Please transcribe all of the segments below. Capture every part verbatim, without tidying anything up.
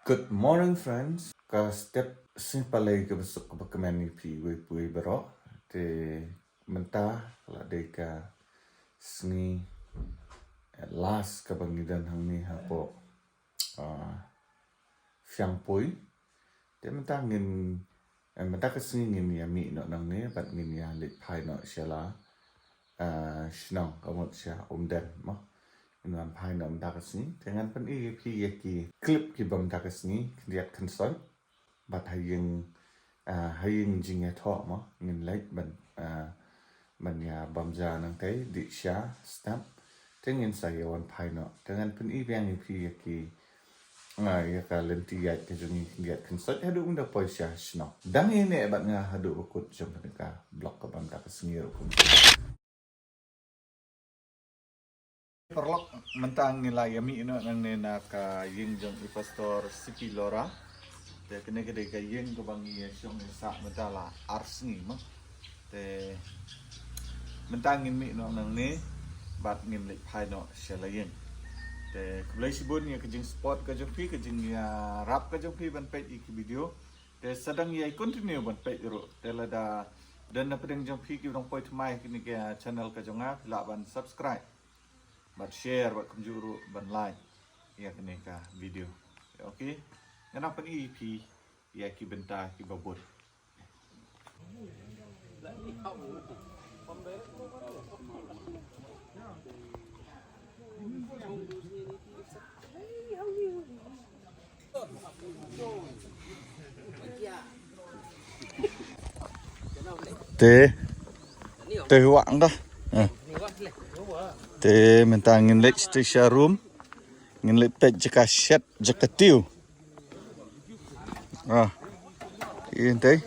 Good morning, friends. Ka step sngi Palei kaba suk kaba kmen ïa phi wei pa wei baroh. Te mynta la dei ka sngi at last kaba ngi don hangne hapoh, ah, Fiangpui. Te mynta ngin, eh, mynta ka sngi ngin ïa mih noh nangne bad ngin ïa leit phai noh sha la, ah, shnong ka mut sha Umden mo. Ngin wan phai noh mynta ka sngi. Te ngan pyni ïa phi ïa ki clip kiba mynta ka sngi khyndiat khynsoit. Bad ha ïing, ah, ha ïing jingïathoh mo, ngin leit ban, ah, ban ïa bam ja nangtai dih sha step. Te ngin sa ïa wan phai noh. Te ngan pyni biang ïa phi ïa ki, ah, ïa ka lynti ïaid ka jong ngi khyndiat khynsoit haduh ban da poi sha shnong. Dang ïa neh bad nga haduh ba kut jong kane ka vlog kaba mynta ka sngi ruh kumta. Paralok, mynta ngi la ïa mih noh nangne na ka ïing jong i Pastor C P Lora. Te kane ka dei ka ïing kaba ngi ïa shong ïa sah mynta la ar sngi mo. Te mynta ngin mih noh nangne bad ngin leit phai noh sha la ïing. Te khublei shibun ïa ka jingsupport ka jong phi, ka jingïarap ka jong phi ban peit ïa ki video. Te sa dang ïai continue ban peit ruh. Te lada don na pdeng jong phi ki dang poi thymmai kane ka channel ka jong nga, phi lah ban subscribe, bad share, bad kumjuh ruh ban like ïa kane ka video. Okay. Ngan nang pyni ïa phi ïa ki bynta kiba bun. Te, te huwa anda. Eh. Te mynta ngin leit sha room. Ngin leit peit jaka shet, jaka tiew. Ah. Ïa tei.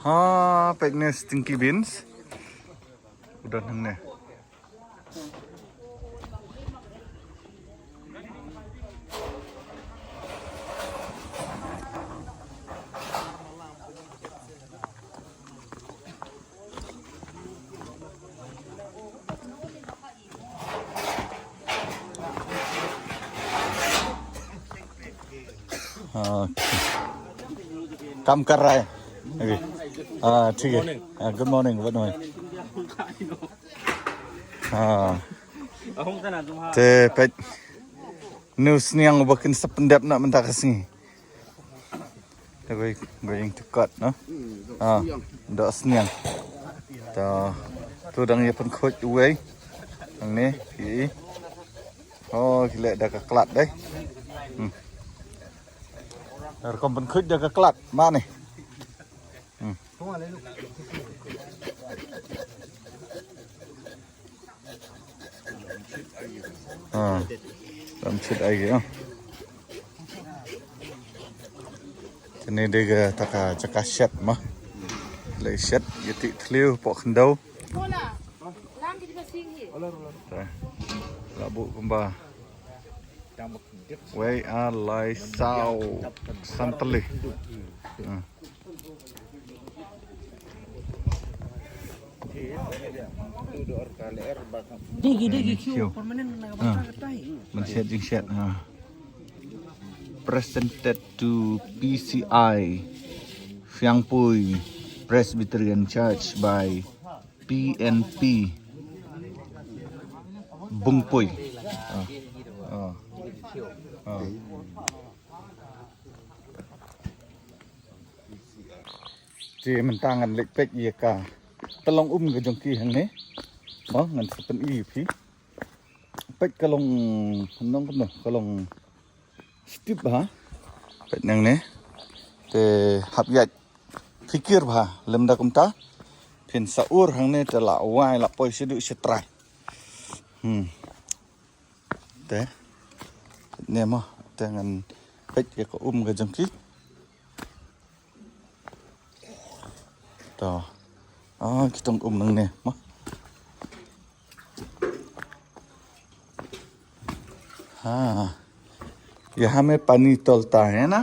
Ha, peit ne stinky beans. Udah nang ne. Okay. Kam kar raha hai. Okay. Ah, thik hai. Ah, good morning, good morning. Ah. Te peit. New sniang uba kin sa pyndep na mynta ka sngi. Te going, going to cut, no? Ah, doh sniang. Ta, tu dang ïa pynkhuid uwei. Hangne, ïa. Oh, ki leh da ka klat dei. Hmm. Rukom pynkhuid da ka klat, mane. Hmm. Ah, lam chit ai ah. Kane dei ka taka jaka shet ma. Lei shet ïa ti thliew poh khyndew. Te. La buh kumba. Wei ar lai saw san tylli. Hmm. Digi, digi, kiew permanent na ka bata ka tai. Ban shet jingshet, ha. Presented to P C I, Fiangpui Presbyterian Church by P N P Bungpui. Ah. Ah. Ah. Te mynta ngan leit peit ïa ka tyllong um ka jong ki hangne. Mo ngan sa pyni ïa phi. Peit ka long, nong kumno, ka long steep ha. Peit nangne. Te hap ïaid phikir bha lymda kumta. Phin sa ur hangne te la wai la poi shaduh shatrai. Hmm. Te. Ne mo, te ngan peit ïa ka um ka jong ki. To. Ah, ki tong um nangne mo. Ha. Yahan mein pani tolta hai na?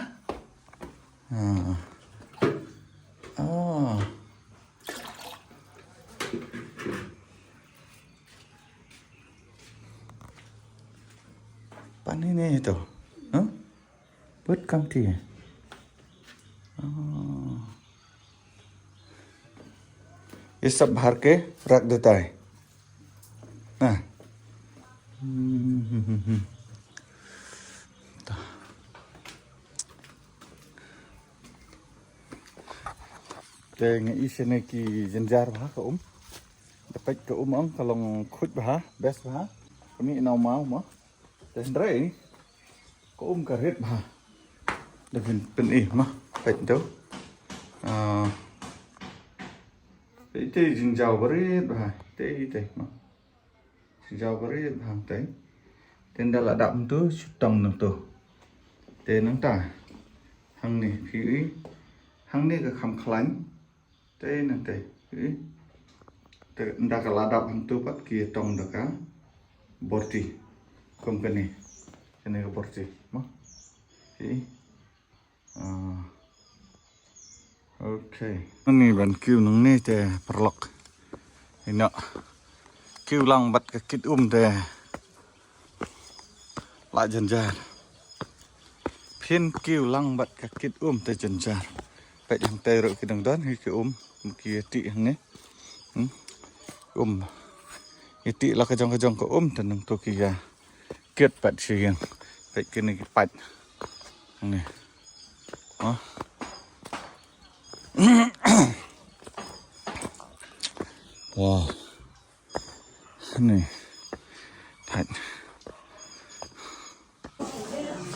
Ha. Ah. Ani ne to. Huh? Bud kam ti. Oh. Ye sab bhar ke rak de tai. Nah. Hmm. Te nga i sene ki jynjar bha ka um. Da peit ka um ong ka long khuid bha, best bha. Kami nau mau mo. Te hynrei ka um ka rit bha. Da pyn pyn i mo. Peit tu. Ah. Te te jynjar barit bha. Te te mo. Jynjar barit bha te. Te nda la dap tu shu tong nang tu. Te nang ta. Hangne phi i. Hangne ka kham khlaiñ. Te nang te. I. Te nda ka la dap hangtu pat ki tong da ka borti. Kum kane. Kane ka borti. Mo. I. Ah. Okay. Ani ban kiew nangne te paralok. Ina. Kiew lang bad ka kit um te. La jynjar. Phin kiew lang bad ka kit um te jynjar. Peit hangtei ruh ki dang don hi ki um, ki ti hangne. Hmm. Um. Ki ti la ka jong ka jong ka um te nang tu ki ya. Kit pat shi yang. Peit kini ki pat. Hangne. Ha. Wow. Ni. Pat.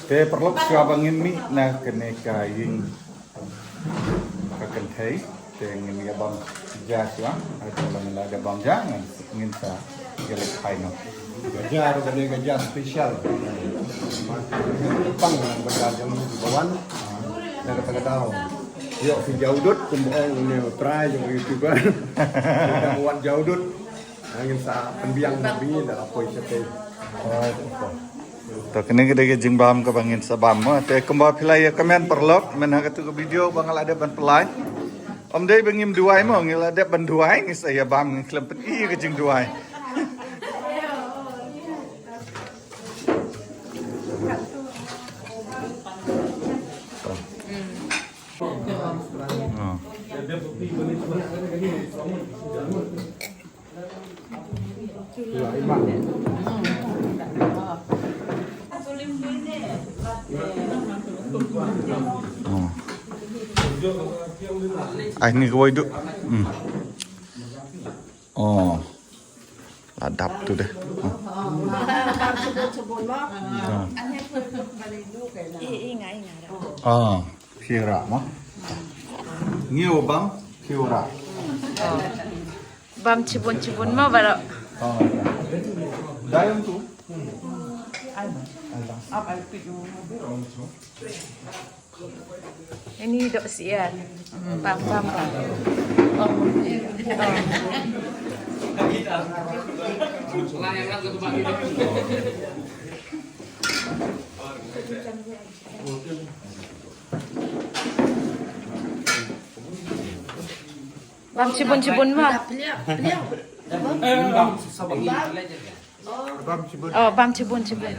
Te paralok shuwa ba ngin mih na kane ka ïing ka kynthei. Te ngin ïa bam ja shuwa. Ai te la ngin la ïa bam ja ngin ngin sa ïa leit phai noh. Ka ja ruh kane ka ja special. Pang na ka ja jong ki ba wan. Na kata ka daw. Ïoh ki ja u dud kum ong ne u trai jong u YouTuber. Ka wat ja u dud. Ngin sa pynbiang ba ngi da la poi shatei. To kane ka dei ka jingbam kaba ngin sa bam mo. Te kumba phi la ïa comment paralok, men ha katu ka video ba nga la dep ban pynlait. Ym dei ba ngim duwai mo, ngi la dep ban duwai, ngi sa ïa bam ngi khlem pyni ka jingduwai. Oh. Oh. Ai ni kawai du. Hmm. Oh. La dap tu deh. Hmm. Ah. Ah, khira ma. Ngi u bam khira. Bam chibun chibun ma baroh. Oh, ya. Dayang tu. Ini dok sian. Bam bam bam. Oh. Bam chibun chibun ma. Oh, bam chibun chibun.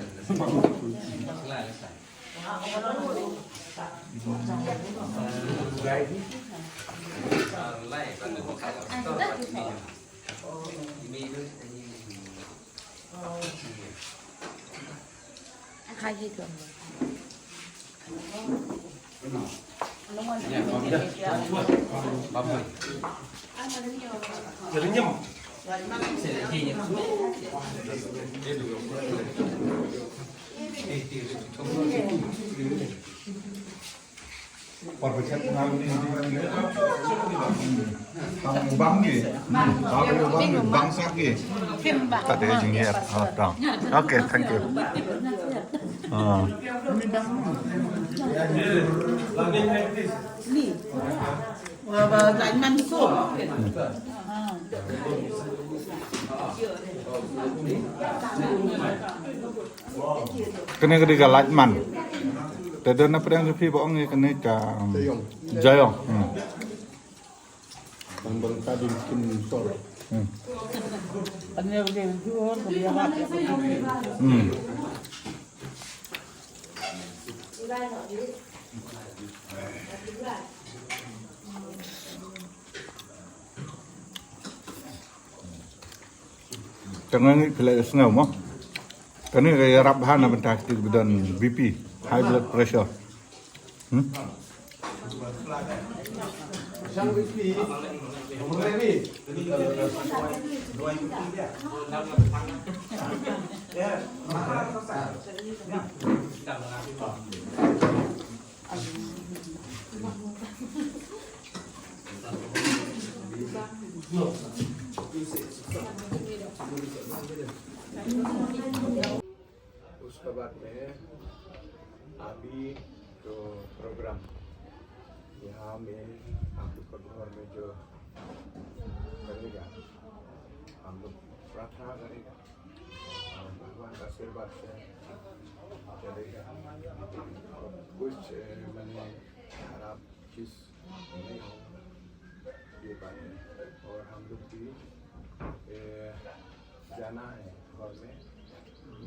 Bang sat ki. Bang sat ki. Bang sat ki. Okay, thank you. Ah. Kane ka dei ka lait man. Te don na pdeng ka phi ba ong ïa kane ka, um, jayong. Jayong. Hmm. Bang bang tadi bikin sor. Hmm. Hmm. Tang ngi phi la sngew mo. Kane ka ïarap bha na bynta ki ba don B P, high blood pressure. Hmm? उसके बाद में अभी तो प्रोग्राम यहाँ में आप लोग का घर में जो करेगा, हम लोग प्रार्थना करेगा और भगवान का आशीर्वाद से चलेगा। कुछ, ए, मैंने खराब चीज़ नहीं हो, ये बात है। और हम लोग भी, ए, जाना है घर में,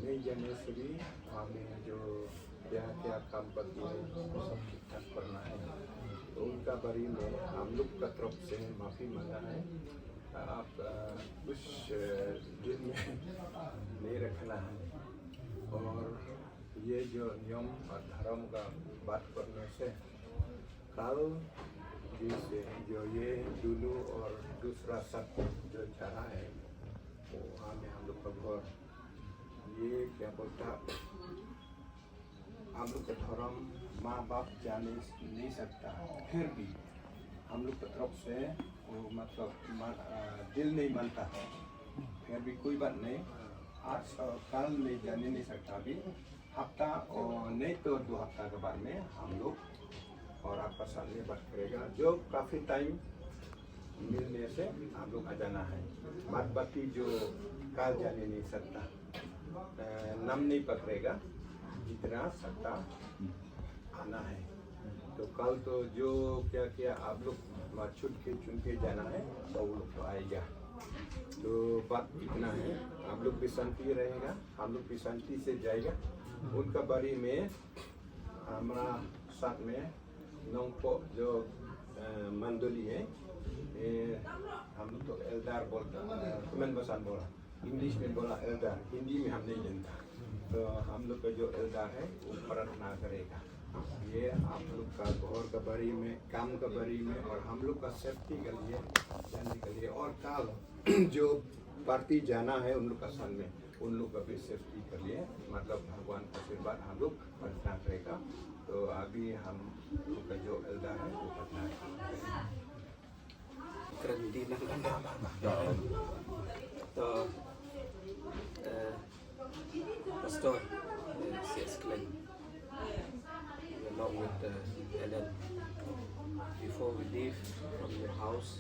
नहीं जाने से भी हमें जो क्या क्या काम बाकी है, वो सब ठीक ठाक करना है। तो उनका बारे में हम लोग का तरफ से माफ़ी मांगना है। आप, अ, कुछ, अ, दिल में नहीं रखना है। और ये जो नियम और धर्म का बात करने से कल जैसे जो ये दुनू और दूसरा शख्स जो जा रहा है, वो वहाँ में हम लोग का घर, ये क्या बोलता, हम लोग का धर्म माँ बाप जाने नहीं सकता, फिर भी हम लोग की तरफ से वो मतलब मा-, अ, दिल नहीं मानता, फिर भी कोई बात नहीं। आज और कल मैं जाने नहीं सकता, अभी हफ्ता और नहीं तो दो हफ्ता के बाद में हम लोग और आपका साथ में बात करेगा, जो काफ़ी टाइम मिलने से हम लोग आ जाना है। बाद बाकी जो कल जाने नहीं सकता, अ, नाम नहीं पकड़ेगा, जितना सकता आना है। तो कल तो जो क्या क्या आप लोग छुट के चुन के जाना है, तो वो लोग तो आएगा। तो बात इतना है, आप लोग भी शांति रहेगा, हम लोग भी शांति से जाएगा। उनका बारे में हमारा साथ में नोंगपोह जो, अ, मंडली है, ए, हम लोग तो एल्डर बोलता है, कमेन बसान बोला, इंग्लिश में बोला एल्डर, हिंदी में हम नहीं जानता। तो हम लोग का जो एल्डर है, वो प्रार्थना करेगा। ये आप लोग का घर का बारे में, काम का बारे में और हम लोग का सेफ्टी के लिए, जाने के लिए और कल जो पार्टी जाना है उन लोग का साथ में, उन लोग का भी सेफ्टी के लिए, मतलब भगवान का आशीर्वाद हम लोग प्रार्थना करेगा। तो अभी हम लोग का जो एल्डर है वो प्रार्थना करेगा। Kren di nang kanda. To, eh, Pastor, eh, C S Khleng, along with, eh, Ellen, before we leave from your house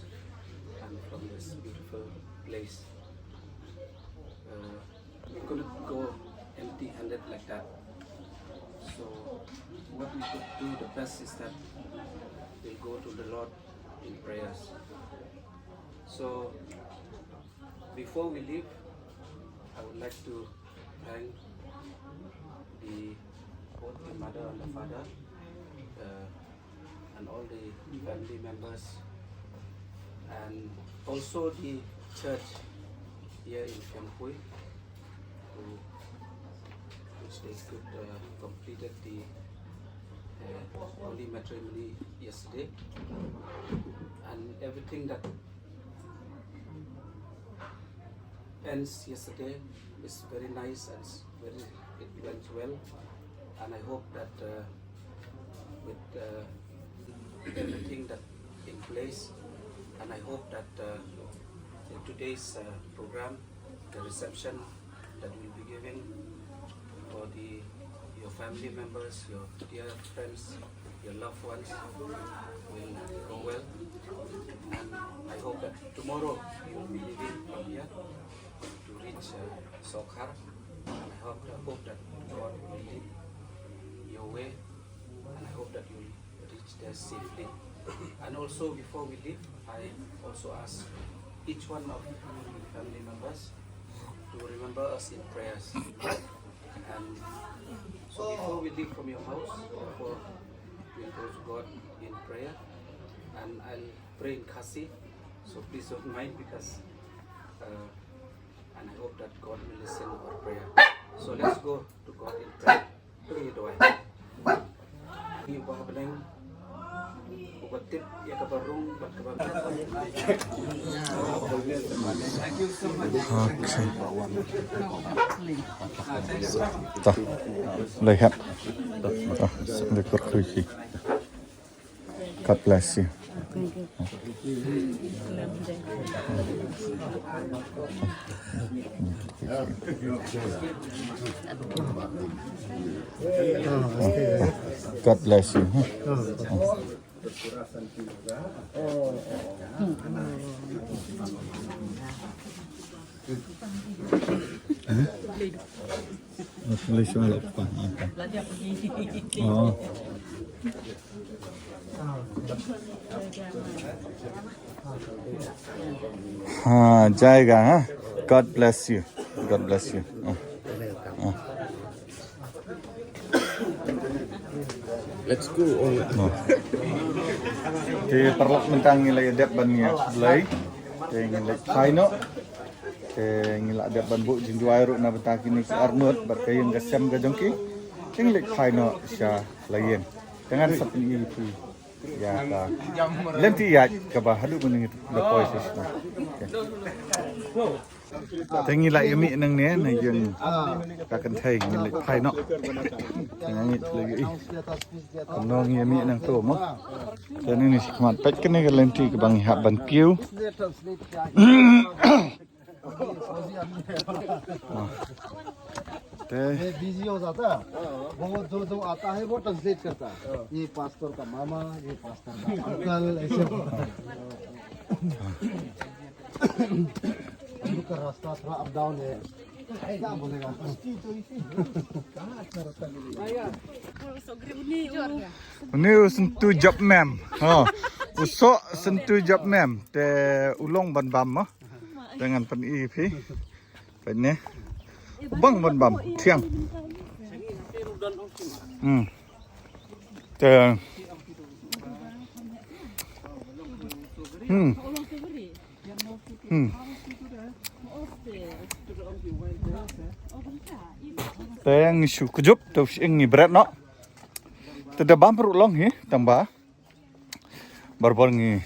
and from this beautiful place, eh, we couldn't go empty-handed like that. So what we could do the best is that we go to the Lord in prayers. So before we leave, I would like to thank the, both the mother and the father, uh, and all the family members, and also the church here in Fiangpui, who, which they could, uh, completed the, uh, holy matrimony yesterday, and everything that ends yesterday is very nice and s-, very, it went well, and I hope that, uh, with, uh, everything that in place, and I hope that, uh, in today's, uh, program, the reception that we'll be giving for the, your family members, your dear friends, your loved ones will go well. And I hope that tomorrow you will be leaving from here to reach, uh, Sokhar. And I hope, I hope that God will lead your way. And I hope that you will reach there safely. And also, before we leave, I also ask each one of you family members to remember us in prayers. So before we leave from your house, therefore we'll go to God in prayer, and I'll pray in Khasi. So please don't mind because, uh, and I hope that God will listen our prayer. So let's go to God in prayer. Pray, do I? Ïa ba ha bneng uba tip ïa kaba rung bad kaba. Okay. Ta. Lai hap. Ta. Lai kyrkhu ki. God bless you. God bless you. Oh. Ha, jaiga, ha? God bless you. God bless you. Ah. Ah. Let's go. Oh. Te paralok, mynta ngi la ïa dep ban ïa Blei. Te ngi la phai noh. Te ngi la dep ban buh jingduwai ruh na bynta kine ki arngut bad ka ïing ka sem ka jong ki. Te ngi la phai noh sha la ïing. Te ngan sa pyni ïa phi ïa ka lynti ïaid kaba haduh mynne ngi la poi sha shnong. Okay. Te ngi la ïa mih nangne na ïing ka kynthei, ngi la phai noh. Te ngi la ïa, kumno ngi ïa mih nangto mo. Te ngi shi khmat peit kane ka lynti kaba ngi hap ban kiew. मैं बिजी हो जाता। वो जो जो आता है वो ट्रांसलेट करता। ये पास्टर का मामा, ये पास्टर का अंकल, ऐसे। हम लोग का रास्ता थोड़ा अप डाउन है। क्या बोलेगा? Uni u Syntu Jopmem. Ha. U soh Syntu Jopmem. Te u long ban bam mo. Te ngan pyni ïa phi. Peit ne. Bang ban bam thiang. Hmm. Te. Hmm. Hmm. Te ngi shu kjut, te ngi bret noh. Te da bam ruh long hi, tang ba. Barabor ngi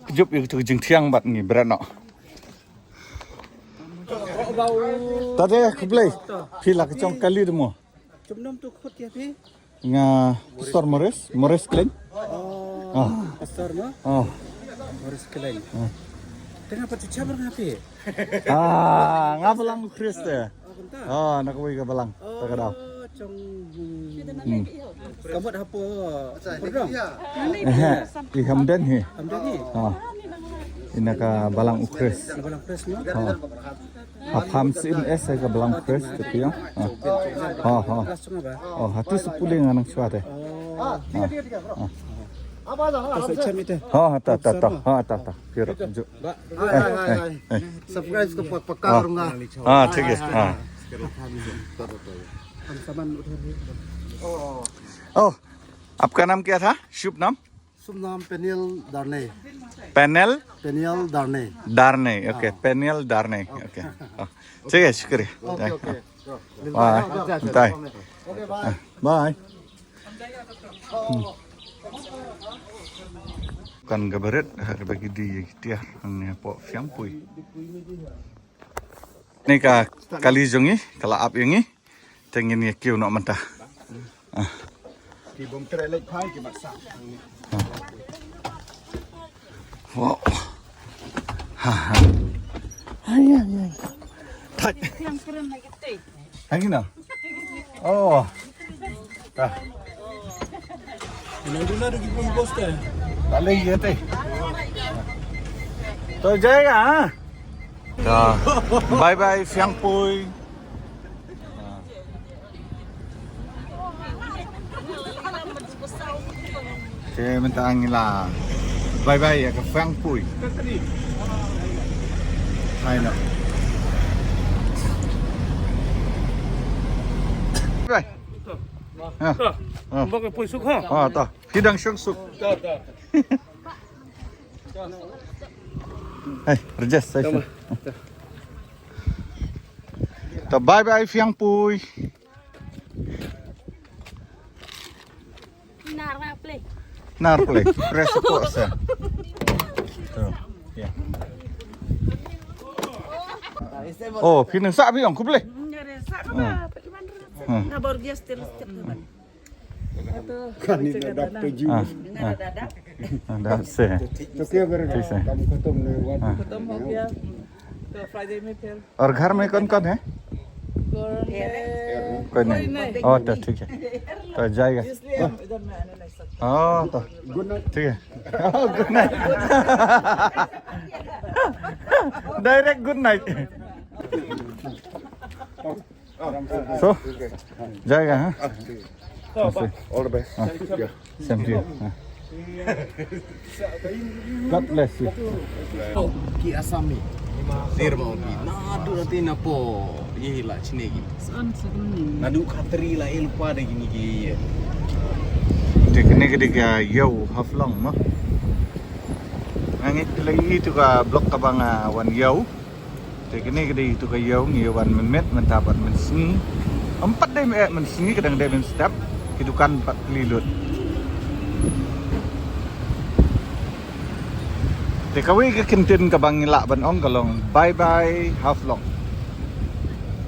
kjut ïa ka jingthiang bad ngi bret noh. Tade khublei. Phi la ka jong kali de mo. Jumnom tu khut ïa phi. Nga Pastor Morris, Morris Klein. Oh, ah. Pastor mo? Oh. Morris Klein. Ah. Te nga pat chabar nga phi. Ah, nga balang Khrist te. Oh, kumta? Oh, na kawei ka balang. Oh, ta ka daw. Chong. Hmm. Ka mut hapoh Purdong. Eh, i Hamden hi. Hamden hi. Ah. Ina ka balang u Khrist. Ka balang Khrist mo? Ah. Ha pham sim es ka balang Khrist te phi ïa. Ah. Ha, ha. Oh, hati sepule nga nang shuwa te. Oh. Ah. Ah. Ha, ha, ta, ta, ta. Ha, ta, ta. Kira. Hai, hai, hai, hai. Surprise ko pak-, pakka karunga. Ah, thik hai. Ah. हम सामान उठा रहे हैं। Oh, आपका नाम क्या था? शुभ नाम? शुभ नाम पेनियल दार्ने। पेनियल? पेनियल दार्ने। दार्ने, okay, हाँ। पेनियल दार्ने, okay। Oh, ठीक है, शुक्रिया। Okay, okay। Bye। Bye। Okay, bye। Bye। Hmm. Kan ka barit, ha kaba ki die ki tiar, hangne hapoh Fiangpui. Ni ka kali jong ngi, ka la ap ïa ngi. Te ngin ïa kiew noh mynta. Ah. Ki bym treh leit phai ki mat sa. Ah. Wow. Ha ha. Ai ai ai. Thait. Hangi na. Oh. Ta. Ina dula do ki pun bos te. Bale ye te. To jayega ha. Ta. Bye bye Fiangpui. Te mynta ngi la bye bye ïa ka Fiangpui. Hai na. Ha. Ha. Mbok poi suk ha. Ha, ta. Phi dang shong suk. Ta, ta. Hey, Rajesh, say. Ta bye bye, Fiang Pui. Nar nga play. Nar play. Press ko sa. To. Ya. Oh, phi nang sa phi ong ko play. Nga bor gas tel step. Kan ni dah doctor ju. Ah. Nga dah dah. Ah, dah se. To kya ber. Thik se. Kam khatam ne wan. Ah. Khatam ho gaya. To Friday mein phir. और घर में कौन कौन है? कोई नहीं। कोई नहीं। ओ, तो ठीक है। तो जाएगा। इसलिए हम इधर में आने नहीं सकते। हाँ, तो ठीक है। गुड नाइट। डायरेक्ट गुड नाइट। So, जाएगा, हाँ? All the best. Same to you. God bless you. Ki Assami. Nirmau ki. Nadu nati napo. Ye la chine ki. Nadu khatri la ilpa de gini ki. Te kane ka dei ka ïew Haflong mo. Nga ngeit phi la ïohi ïa ka vlog kaba nga wan ïew. Te kane ka dei ïa ka ïew ngi ïew ban mynmiet mynta bad mynsngi. Em pat dei mynmiet mynsngi, ka dang dei mynstep. Ki dukan pat khli lut. Te kawei ka kyntien kaba ngi lah ban ong ka long bye bye Haflong.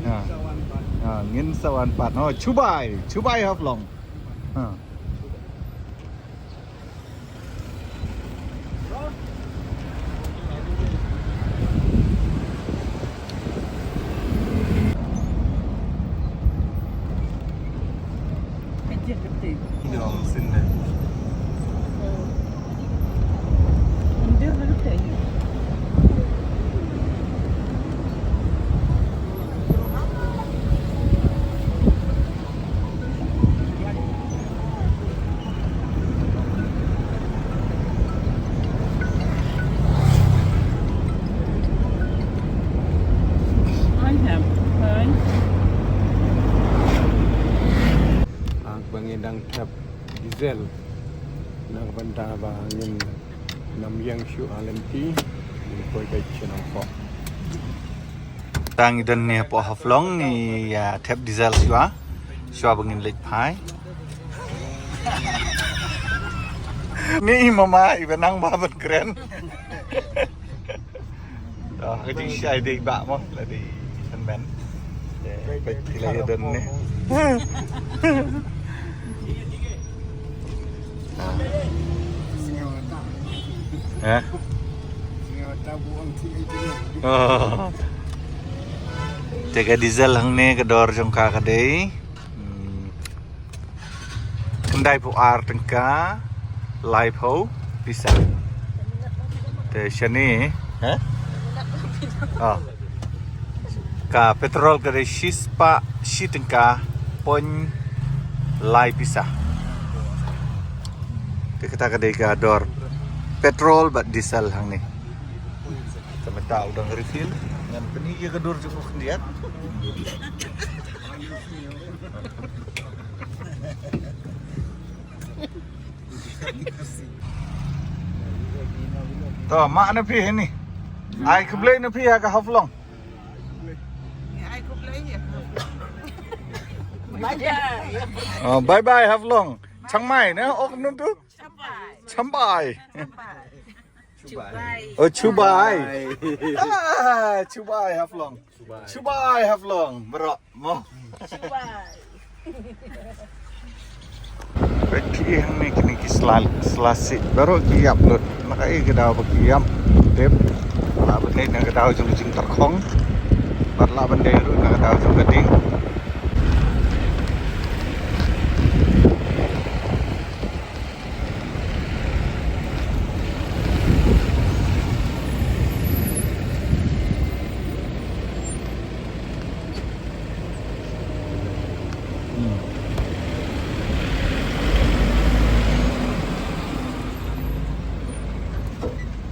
Ha. Ha, ngin sa wan pat. Oh, chubai, chubai Haflong. Ha. I have fun. Ang pangidang tap diesel. Nang banta ba ngin nam yang shu alenti. Ni koi kai chenang ko. Tang i don ne hapoh Haflong ngi ïa thep diesel shuwa. Shuwa ba ngin leit phai. Ni i mama i ba nang ba ban kren. Ah, ka jingshai dei ba mo la dei kan ben. Peit ki la ïa don ne. Ah. Eh? Oh. Te ka diesel hangne ka dor jong ka ka dei, hmm, khyndai phew ar tyngka laiphew pisa. Te shane, eh? Oh. Ka petrol ka dei shispah shi tyngka point lai pisa. Te kata ka dei ka dor petrol bad diesel hangne. Te mynta u dang refill ngan pyni ïa ka dur jong u khyndiat. To, map na phi hini. Ai khublei na phi ha ka Haflong. Oh, bye bye Haflong. Chiang Mai ne, ok num tu? Chambai. Oh, chubai. Ah, chubai Haflong. Chubai Haflong. Bro. Mo. Peit ki hangne kine ki sla, sla sih. Baroh ki ïap lut. Na kaei ka daw ba ki ïap. Tip. Lah ban dei na ka daw jong ka jingtyrkhong. Bad lah ban dei ruh na ka daw jong ka ding.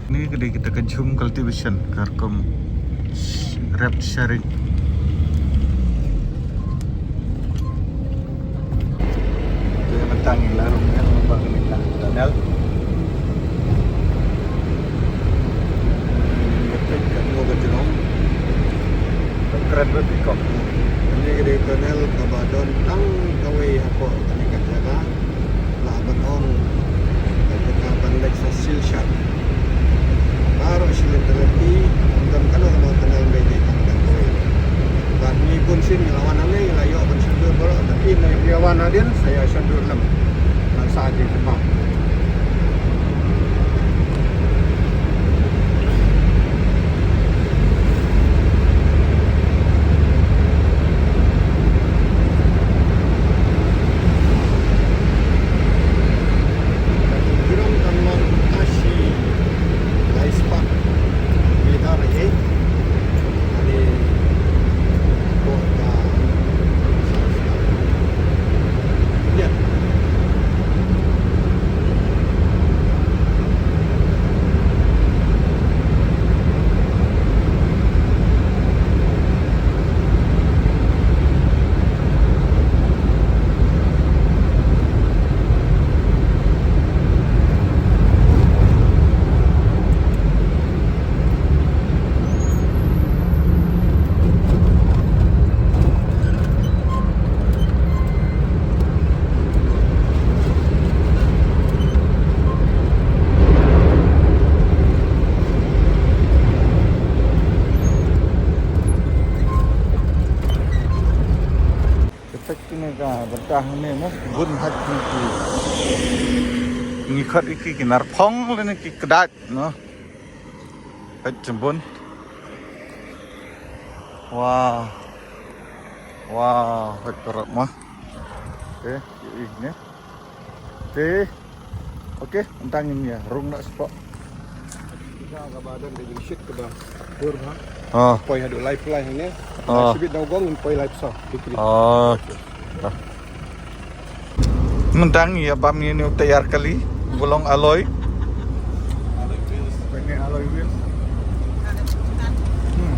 Ni ka dei kita ka jhum cultivation, ka rukom sh-, rep sharing. Kren bad phi kong. Kane ka dei tunnel kaba don tang kawei hapoh kane ka jaka. Lah ban ong ka jaka ban leit sha Silchar. Baroh shi lynti lynti, ym don kano kano tunnel, dei dei tang tang kawei. Bad ngi bun sien ngi la wan hangne, ngi la ïoh ban shon dur baroh, tapi ngi ïa wan hadien sa ïa shon dur lem. Ngan sa ïa ka bam. Ka peit kine ka bynta hangne mo, bun hak kine ki. Ngi khot ïa ki ki narphong lane ki kdait no. Peit jembun. Wah. Wah, peit parap mo. Te, ïa ine. Te. Okay, mynta ngin ïa rung noh shapoh. Ka ba don da jingshit kaba dur bha. Ah. Poi haduh lai ply hangne. Ah. Shibit da u gong ngin poi lai psaw. Tikri. Ah. Dah. Mynta ngi ïa bam ïa une u tyre kali, ba long alloy. Kane alloy wheel. Hmm.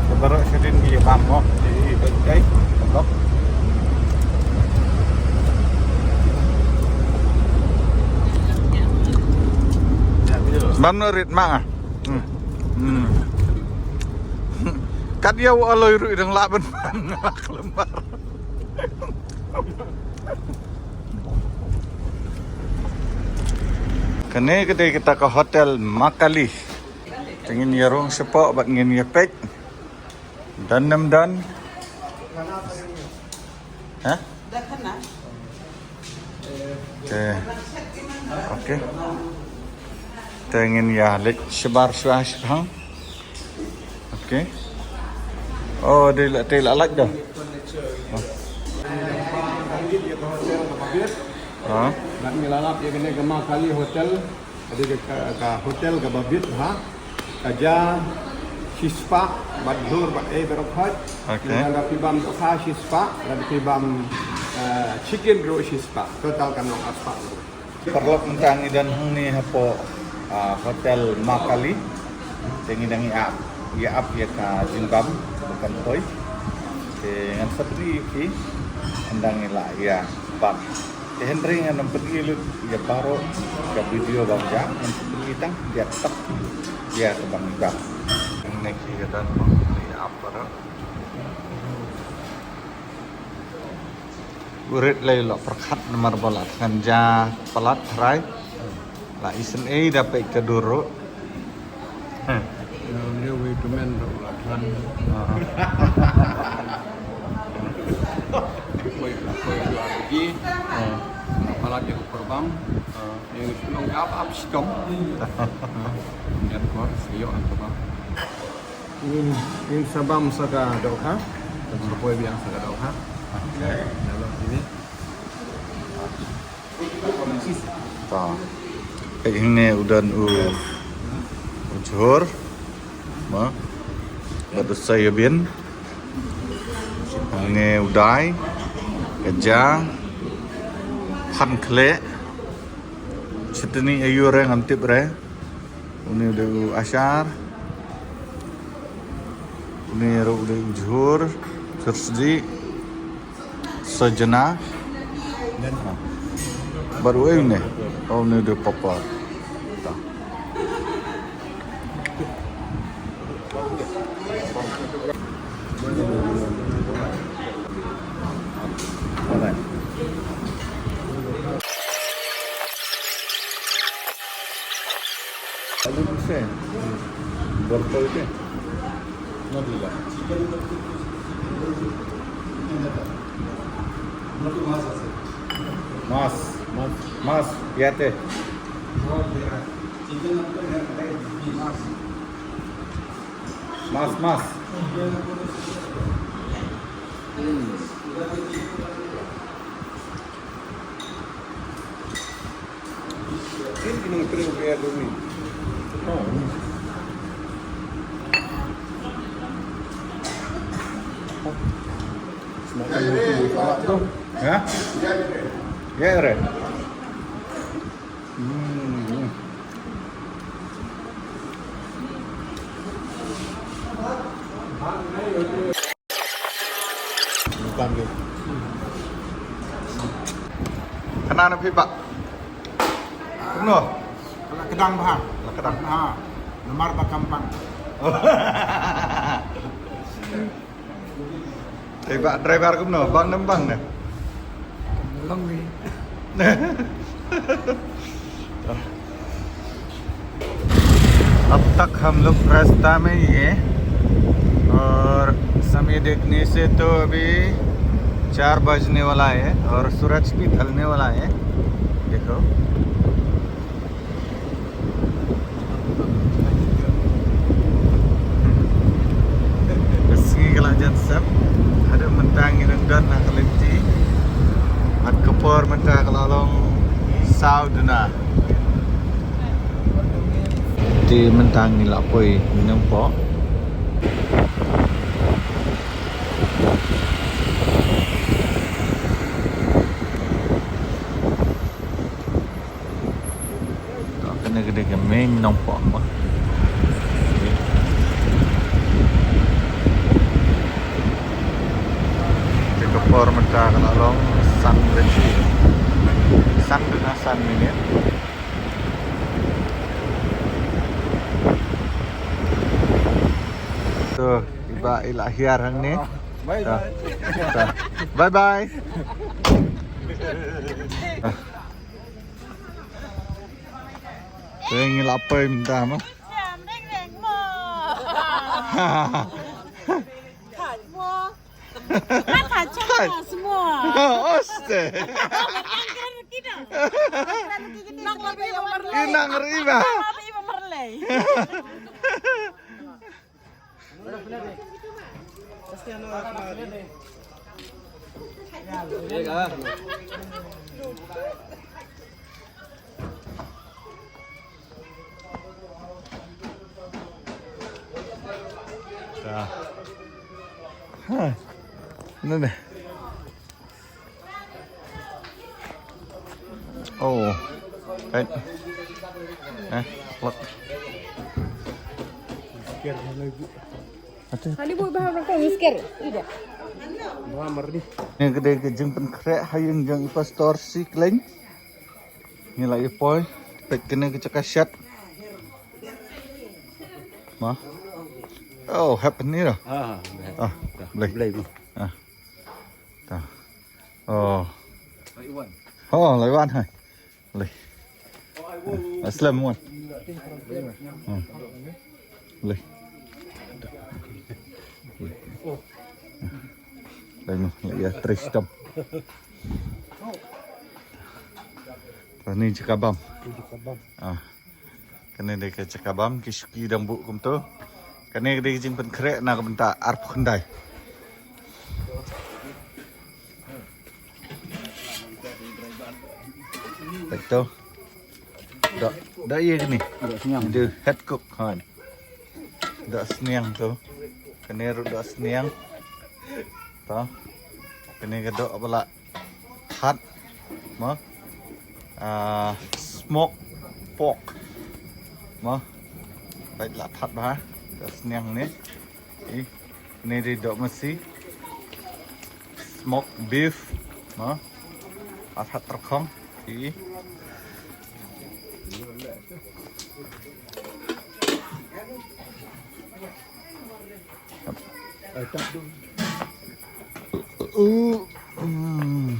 Ka baroh shadien ngi ïa bam mo. Ïa, ïa, ïa, ïa. Bam noh rit ma ah. Hmm. Hmm. Kat ïa u alloy ruh i dang lah ban bam nga lah khlem bar. Kane ka dei kata ka Hotel Makali. Te ngin ïa rung shapoh bad ngin ïa peit. Don ne ym don. Ha? Te. Okay. Te ngin ïa leit shabar shuwa shaphang. Okay. Oh, dei la, dei la lait dah. Ha. Bad ngi la lap ïa kane ka Makali Hotel. Ka dei ka, ka, ka hotel kaba bit ha. Ka ja shispah bad dur bad ei baroh khoit. Okay. Lada phi bam dohkha shispah, lada phi bam, eh, chicken ruh shispah. Total kan long arspah. Paralok, mynta ngi don hangne hapoh, ah, Hotel Makali. Te ngi dang ïa ap, ïa ap ïa ka jingbam ba kan poi. Te ngan sa pyni ïa phi ynda ngi la ïa bam. Te hynrei ngan ym pyni lut ïa baroh ka video ba ngi ïa, ngan sa pyni tang ïa tok ïa kaba ngi bam. Hangne ki ka don mo, ïa ap baroh. U rit lei la pyrkhat namar ba la thngan ja palat tharai. La isynei da peit ka dur ruh. Huh. Ïa, ïa, wei kmen ruh la thngan. Ah. Poi, poi, poi, poi. Ah. Palat ïa ka perbam. Ah. Ïa, long ap, ap shitom. Ah. Ngan kor, sha ïoh ka perbam. Ngin, ngin sa bam sa ka dohkha. Sa poi biang sa ka dohkha. Dalam sini. Ta. Peit hangne u don u, u jhur. Ma. Bad u soyabean. Hangne u dai. Ka ja. Phan khleh. Chutney aiu re ngam tip re. Une u dei u ashar. Une ruh u dei u jhur, jhur sdieh, sajna. Bad uei une? Oh, une u dei u papad. Ta. Alu se borkol ke. Nodila. Mas, mas, mas, yate. Mas, mas. Hmm. Ini kena kena biar dulu. Oh. Ya? Ya, Ren. Hmm. Bukan gitu. Kena na phi ba? Kumno? Ka la kdang bha. La kdang. Ha. Namar ba kam bang. Driver, driver kumno? Bang ne em bang ne? Long wi. अब तक हम लोग रास्ता में ही है और समय देखने से तो अभी चार बजने वाला है और सूरज भी ढलने वाला है। देखो, ka sngi ka la jan sep. Haduh mynta ngi dang don ha ka lynti. Bad ka por mynta ka la long saw duna. Te mynta ngi la poi Nongpoh. To, kane ka dei ka main Nongpoh mo. Te ka por mynta ka la long san lynti. San duna san minit. To, i Bah i la hiar hangne. Bye bye. To. Bye bye. Te ngi la poi mynta mo. Oste. Inang ri ba. Ha. Nene. Oh. Right. Eh, look. Ani bu bah rokok ngisker. Ida. Ni ka dei ka jingpynkhreh ha ïing jong i Pastor Sikling. Ngi la ïa poi. Peit kane ka jaka shet. Ma. Oh, hep ni dah. Ah, ah, Blei. Blei. Ah. Ta. Oh. Lai wan. Oh, lai wan hai. Lai. Aslam wan. Hmm. Lai. Lai mo, lai ïa trei stam. Ni jaka bam. Ah. Kane dei ka jaka bam, ki shuki dang buh kumto. Kane dei ka jingpynkhreh na ka bynta arphew khyndai. Peit to. Doh, doh ïa kane. Doh sniang. Dei head cook han. Doh sniang to. Kane ruh doh sniang. To. Kane ka doh ba la that mo. Ah, smoke pork mo. Peit la that bha. Doh sniang ne. I, ne dei doh masi. Smoke beef mo. La that tyrkhong. I. Ai, tak tu. Uh, hmm.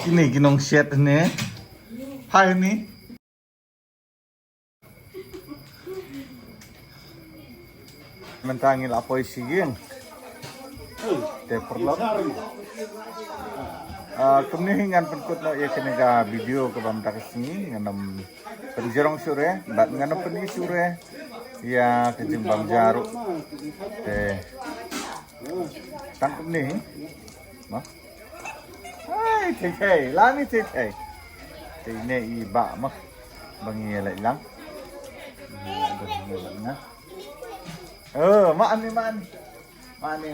Kine ki nongshet ne. Hai ni. Mynta ngi la poi sha ïing. Te paralok. Ah, kumne hi ngan pynkut noh ïa kane ka video kaba mynta ka sngi, ngan ym pynjrong shuh re bad ngan ym pyni shuh re ïa ka jingbam ja ruh. Te tang kumne hi. Mo. Hai, thei thei, la ni thei thei. Te ine i bah mo. Ba ngi ïa leit lang. Ïa leit lang na. Oh, ma ani, ma ani. Ma ani.